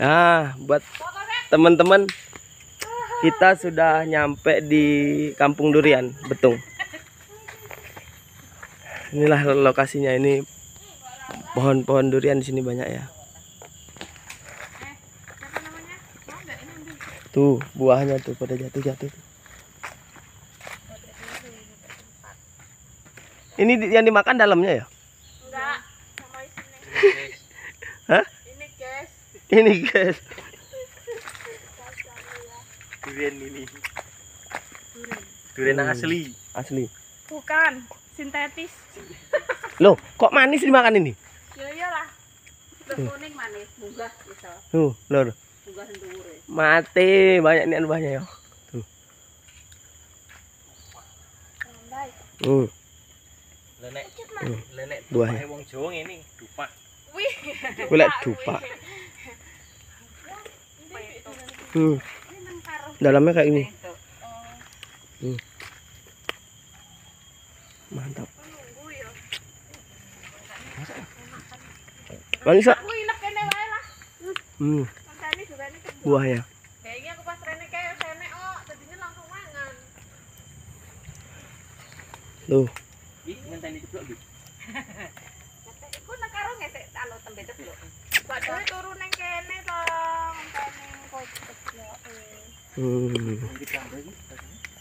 Nah, buat teman-teman, kita sudah nyampe di Kampung Durian, Betung. Inilah lokasinya, ini pohon-pohon durian di sini banyak ya. Tuh, buahnya tuh pada jatuh-jatuh. Ini yang dimakan dalamnya ya? Enggak, sama isinya. Hah? Ini guys. Ini guys. Durian ini. Durian asli. Asli. Bukan, sintetis. Loh, kok manis dimakan ini? Ya iyalah. Kuning manis, bunga bisa. Tuh, lor. Bunga sendiri. Mati, banyak nih buahnya ya. Tuh. Tuh. Lenek, lenek buahnya. Wong Jawa ngene, dupak. Wih. Golek dupak. Dalamnya kayak ini. Mantap. Manis kok. Buahnya. Kayaknya aku pas rene kayak rene oh, tadinya langsung mangan. Tuh. Iki ngenteni ceblok iki. Iku nang karo ngesek anu tembe ceblok. Padahal turu nang kene to, ngenteni kok cebloke.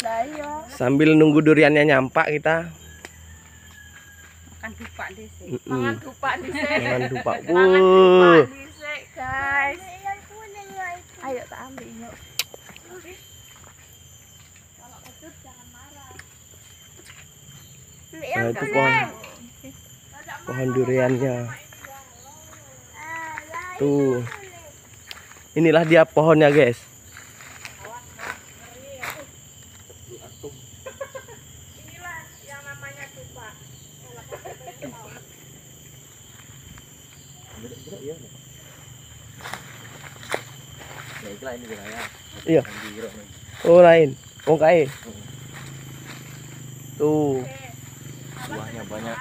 Lah iya. Sambil nunggu duriannya nyampak kita makan dupak dhisik. Mangan dupak dhisik. Mangan dupak. Mangan dupak dhisik, guys. Ayo tak ambil yuk. Kalau kecut jangan marah. Nah, itu pohon duriannya. Tuh. Inilah dia pohonnya, guys. Inilah yang namanya dupak. Iya. Oh, lain. Oh, kae. Tuh. Buahnya banyak.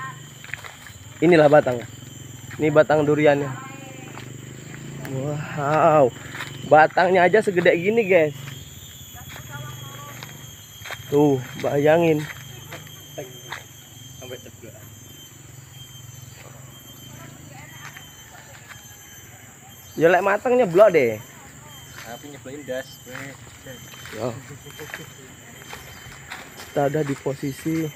Inilah batangnya. Ini batang duriannya. Wow. Batangnya aja segede gini, guys. Tuh, bayangin. Sampai ceblok. Ya lek matang nyeblok deh. Tapi nyeblokin das. Ya. Kita ada di posisi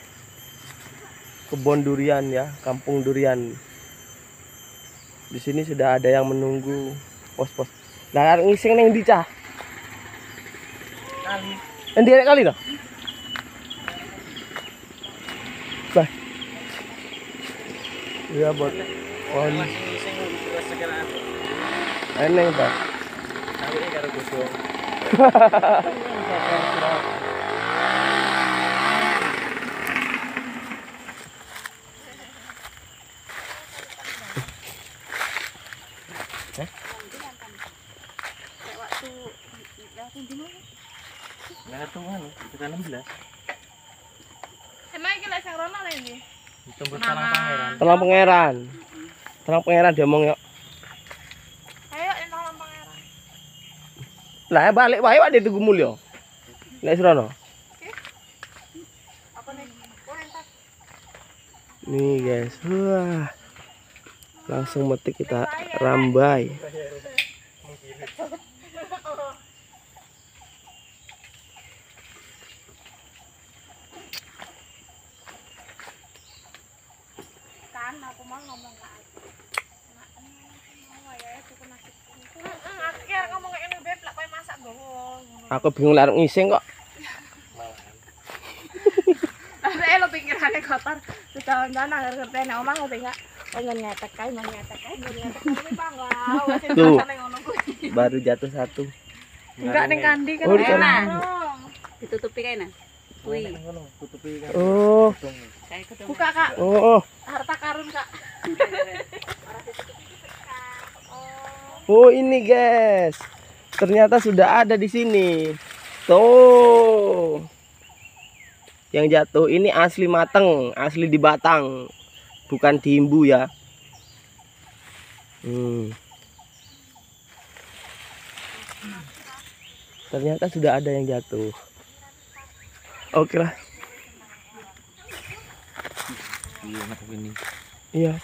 kebun durian ya, kampung durian. Di sini sudah ada yang menunggu pos-pos. Lah ngising ning ndi cah? Kali. Endi rek kali to? Bah. Iya, buat pohon. Eneng ta. Sawite karo godhong. Nah, tuh kita 16. Emang iki lek sing rono lha iki? Tembus Talang Pangeran. Talang Pangeran. Talang Pangeran diomong yuk. Ayo ning Talang Pangeran. Lah balik wae wak Tugu Mulyo. Nek rono. Apa nih? Nih guys. Wah. Langsung metik kita rambai. Kan aku mau ngomong ke aku. Aku ngomong kayak beb lek kowe masak gowo. Aku bingung lek arep ngising kok. Lah lo pikirane kotor. Jalan-jalan anggar ngerti nek omah ngerti enggak? Pengen ngetek kae, mau ngetek kae, mau ngetek kuwi pangga. Tuh. Baru jatuh satu. Enggak ning kandi kan. Oh, enak. Ditutupi kae nah. Kuwi. Oh. Buka, Kak. Oh. Harta karun, Kak. Oh, ini guys. Ternyata sudah ada di sini. Tuh. Yang jatuh ini asli mateng, asli di batang. Bukan diimbu ya. Ternyata sudah ada yang jatuh. Oke lah. Iya, enak begini. Iya.